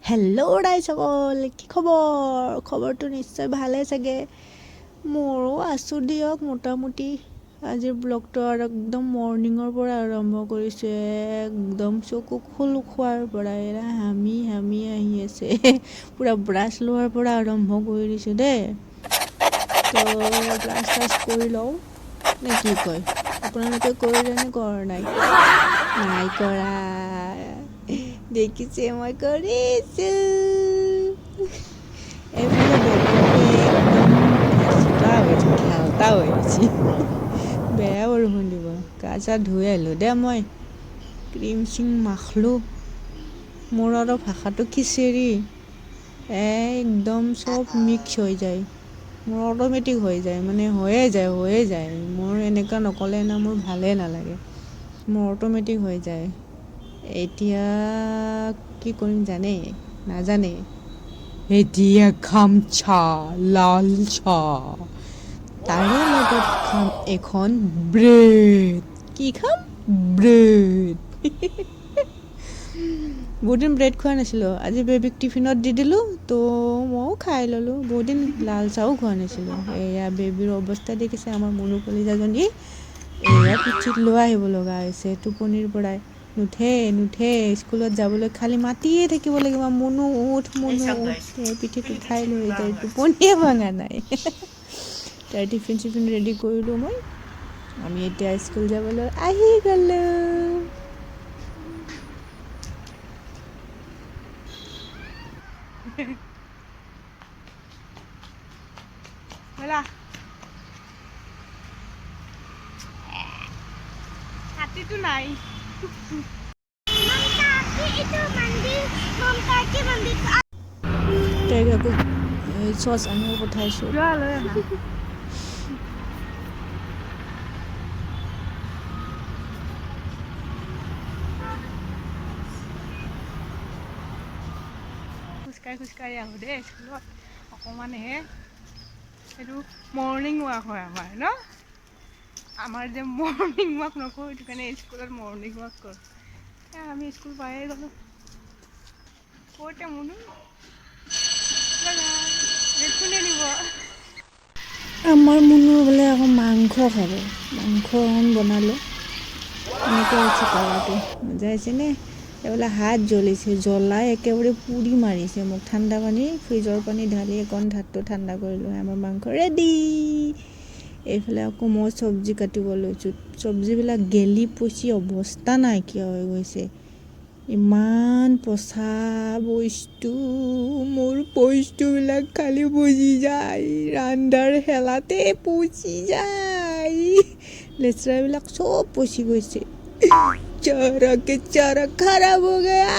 Hello' ৰাইজসকল, কি খবৰ? খবৰটো নিশ্চয় ভালেই চাগে। মোৰো আছোঁ দিয়ক মোটামুটি। আজিৰ ব্লগটো আৰু একদম মৰ্ণিঙৰ পৰা আৰম্ভ কৰিছোঁ, একদম চকু খোল খোৱাৰ পৰা এৰা হামি হামি আহি আছে। পূৰা ব্ৰাছ লোৱাৰ পৰা আৰম্ভ কৰি দিছোঁ দেই। তো ব্ৰাছ চাছ কৰি লওঁ নে কি কয়? আপোনালোকে কৰিলে নে কৰা নাই? নাই কৰা, দেখিছে মই কৰিছোঁ। এইফালে বতৰটো একদম খেলতা হৈছে, খেলতা হৈ আছে। বেয়া বৰষুণ দিব। গা চা ধুই আহিলোঁ দেই মই, ক্ৰীম চিম মাখলোঁ। মোৰ আৰু ভাষাটো খিচিৰি, একদম চব মিক্স হৈ যায় মোৰ, অট'মেটিক হৈ যায়, মানে হৈয়ে যায়, হৈয়ে যায় মোৰ। এনেকুৱা নক'লে না মোৰ ভালেই নালাগে, মোৰ অট'মেটিক হৈ যায়। এতিয়া কি কৰিম জানে? নাজানে? এতিয়া খাম চাহ, লাল চাহ, তাৰে লগত খাম এখন ব্ৰেড। কি খাম? ব্ৰেড। বহুত দিন ব্ৰেড খোৱা নাছিলোঁ, আজি বেবীক টিফিনত দি দিলোঁ, তো ময়ো খাই ল'লোঁ। বহুত দিন লাল চাহো খোৱা নাছিলোঁ। এয়া বেবীৰ অৱস্থা দেখিছে, আমাৰ মনু কলিজাজনী এয়া পিঠিত লৈ আহিব লগা হৈছে। টোপনিৰ পৰাই নুঠে, নুঠে। স্কুলত যাবলৈ খালি মাতিয়ে থাকিব লাগিব, মুনু উঠ, মুনু উঠ। পিঠিত উঠাই লৈ যায়, টোপনিয়ে ভঙা নাই। তাৰ টিফিন চিফিন ৰেডি কৰিলোঁ মই। আমি এতিয়া স্কুল যাবলৈ আহি গ'লোঁ। ব'লা, ছাতিটো নাই। তাইক আকৌ চচ আনিব পঠাইছোঁ। যোৱা, লৈ আহা। খোজকাঢ়ি খোজকাঢ়ি আহোঁ দেই স্কুলত, অকণমানহে। সেইটো মৰ্ণিং ৱাক হয় আমাৰ ন? আমাৰ যে মৰ্ণিং ৱাক নকৰোঁ, সেইটো কাৰণে স্কুলত মৰ্ণিং ৱাক কৰোঁ। আমি স্কুল পায়ে গ'লোঁ। ক'তে মুনু? কোনে নিব? আমাৰ মুনু বোলে আকৌ মাংস খাব। মাংস অকণ বনালোঁ। এনেকুৱা হৈছে কালাৰটো, মজা হৈছেনে? এইবিলাক হাত জ্বলিছে, জ্বলাই একেবাৰে পুৰি মাৰিছে মোক। ঠাণ্ডা পানী, ফ্ৰিজৰ পানী ঢালি অকণ হাতটো ঠাণ্ডা কৰিলোঁ। আমাৰ মাংস ৰেডি। এইফালে আকৌ মই চব্জি কাটিব লৈছোঁ। চব্জিবিলাক গেলি পচি অৱস্থা নাইকিয়া হৈ গৈছে, ইমান পচা বস্তু। মোৰ বস্তুবিলাক খালি পচি যায়, ৰান্ধাৰ ঠেলাতে পচি যায়। লেচেৰাবিলাক চব পচি গৈছে, চাৰাকে চাৰা খাৰাপ হৈ গয়া।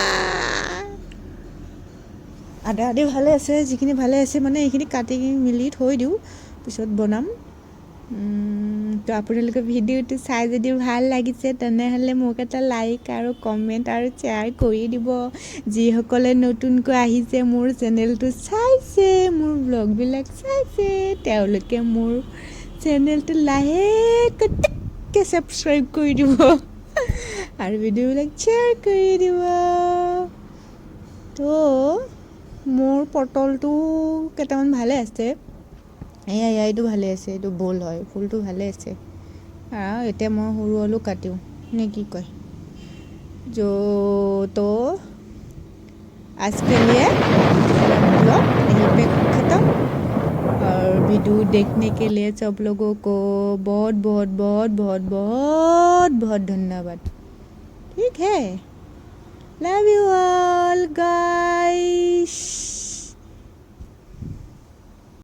আদা আদি ভালে আছে, যিখিনি ভালে আছে মানে এইখিনি কাটি মিলি থৈ দিওঁ, পিছত বনাম। তো আপোনালোকে ভিডিঅ'টো চাই যদি ভাল লাগিছে, তেনেহ'লে মোক এটা লাইক আৰু কমেণ্ট আৰু শ্বেয়াৰ কৰি দিব। যিসকলে নতুনকৈ আহিছে, মোৰ চেনেলটো চাইছে, মোৰ ব্লগবিলাক চাইছে, তেওঁলোকে মোৰ চেনেলটো লাহেকৈ টিককৈ ছাবস্ক্ৰাইব কৰি দিব আৰু ভিডিঅ'বিলাক শ্বেয়াৰ কৰি দিব। তো মোৰ পটলটো কেইটামান ভালে আছে। এয়া এয়া, এইটো ভালে আছে, এইটো ভোল হয়, ফুলটো ভালে আছে। আৰু এতিয়া মই সৰু আলু কাটোঁ নে কি কয়? जो तो आज के लिए ब्लॉग यहीं पे ख़त्म और वीडियो देखने के लिए सब लोगों को बहुत बहुत बहुत बहुत बहुत बहुत धन्यवाद। ठीक है, लव you all guys.